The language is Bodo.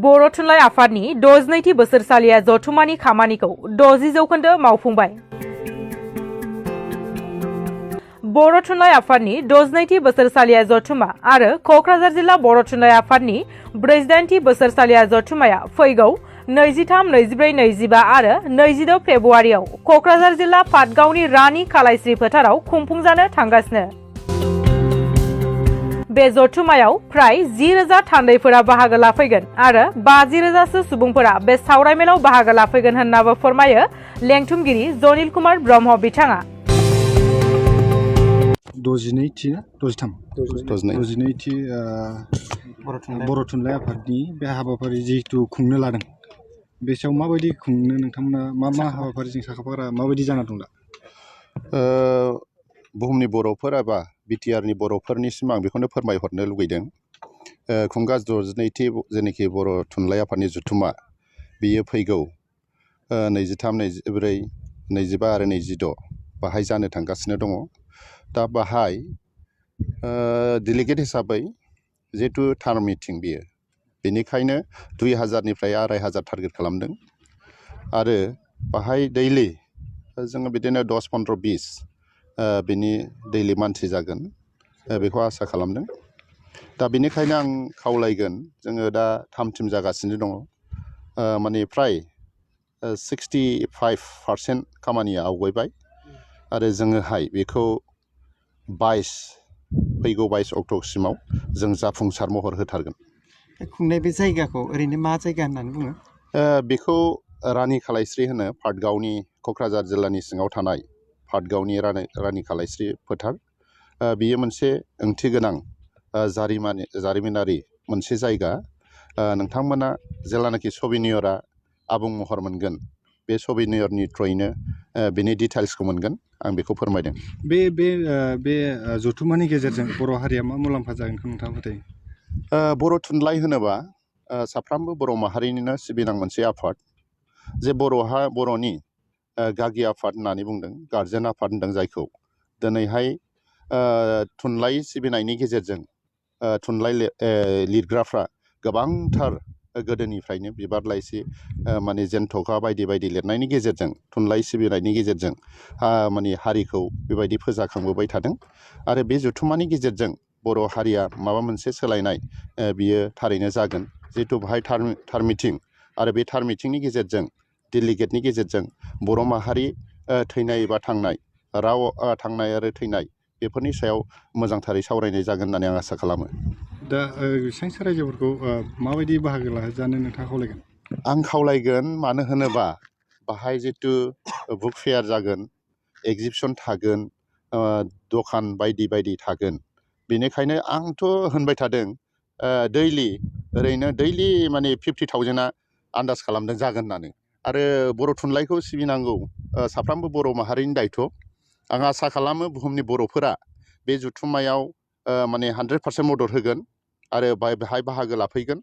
बर' थुनलाइ आफादनि 62थि बोसोरसालिया जथुमानि खामानिखौ 60 जौखोन्दो मावफुंबाय। बर' थुनलाइ आफादनि 62थि बोसोरसालिया जथुमा आरो क'क्राझार जिल्ला बर' थुनलाइ आफादनि 48थि बोसोरसालिया जथुमाया फैगौ 23, 24, 25 आरो 26 फेब्रुवारियाव क'क्राझार जिल्ला पाटगावनि रानि कालाइस्रि फोथाराव खुंफुंजानो थांगासिनो। बे जथुमायाव फ्राय 10,000 थान्दैफोरा बाहागो लाफैगोन आरो 50,000सो सुबुंफोरा बे सावरायमेलाव बाहागो लाफैगोन होननाबो फोरमायो लेंथुमगिरि जनिल कुमार ब्रह्म बिथाङा। 62थि बर' थुनलाइ आफादनि बे हाबाफारि जिहेतु खुंनो लादों, बे सायाव माबायदि खुंनो नोंथांमोना मा हाबाफारिजों साखाफारा माबायदि जाना दं दा? बुहुमनि बर'फोर एबा बिटिआरनि बर'फोरनिसिम आं बेखौनो फोरमायहरनो लुगैदों। खुंगा 62थि जेनाखि बर' थुनलाइ आफादनि जथुमा, बियो फैगौ 23, 24, 25 आरो 26 बाहाय जानो थांगासिनो दङ। दा बाहाय डेलिगेट हिसाबै जिहेतु टार्म मिटिं बियो, बेनिखायनो 2000निफ्राय 2500 टारगेट खालामदों आरो बाहाय दैलि जोङो बिदिनो 10, 15, 20 बिनि दैलि मानसि जागोन बेखौ आसा खालामदों। दा बेनिखायनो आं खावलायगोन, जोङो दा थाम-थिम जागासिनो दङ, माने फ्राय 65% खामानिया आवगायबाय आरो जोङोहाय बेखौ फैगौ 22 अक्ट'सिमाव जों जाफुंसार महर होथारगोन। खुंनाय बे जायगाखौ ओरैनो मा जायगा होननानै बुङो? बेखौ रानि कालाइस्रि होनो, पाटगावनि क'क्राझार जिल्लानि सिङाव थानाय पाटगावनि रानि कालाइस्रि फोथार। बियो मोनसे ओंथि गोनां जारिमिनारि मोनसे जायगा। नोंथांमोना जेब्लानाखि सबिनियरा आबुं महर मोनगोन, बे सबिनियरनि थ्रयैनो बिनि डिटेल्सखौ मोनगोन, आं बेखौ फोरमायदों। बे जथुमानि गेजेरजों बर' हारिया मा मुलाम्फा जागोनखौ नोंथाङा फोथायो? बर' थुनलाइ होनोबा साफ्रोमबो बर' माहारिनिनो सिबिनां मोनसे आफाद, जे बर'नि गागि आफाद होननानै बुंदों, गारजेन आफाद होनदों जायखौ। दिनैहाय थुनलाइ सिबिनायनि गेजेरजों थुनलाइ लिरग्राफ्रा गोबांथार गोदोनिफ्रायनो बिबार लाइसि माने जेन्थ'खा बायदि बायदि लिरनायनि गेजेरजों, थुनलाइ सिबिनायनि गेजेरजों माने हारिखौ बेबायदि फोजाखांबोबाय थादों आरो बे जथुमानि गेजेरजों बर' हारिया माबा मोनसे सोलायनाय बियो थारैनो जागोन। जिहेतु बेहाय टार्म मिटिं आरो बे टार्म मिटिंनि गेजेरजों, डेलिगेटनि गेजेरजों बर' माहारि थैनाय एबा थांनाय, राव थांनाय आरो थैनाय, बेफोरनि सायाव मोजांथारै सावरायनाय जागोन होननानै आं आसा खालामो। दा साइन्स रायजोफोरखौ माबायदि बाहागो लाजानो नोंथाङा खावलायगोन? आं खावलायगोन, मानो होनोबा बाहाय जितु बुक फेयार जागोन, एगजिबिसन थागोन, दखान बायदि बायदि थागोन। बेनिखायनो आंथ' होनबाय थादों, ओरैनो दैलि माने 50,000 आन्दाज खालामदों जागोन होननानै। आरो बर' थुनलाइखौ सिबिनांगौ साफ्रोमबो बर' माहारिनि दायथ'। आं आसा खालामो बुहुमनि बर'फोरा बे जथुम्मायाव माने 100% मदद होगोन आरो बेहाय बाहागो लाफैगोन।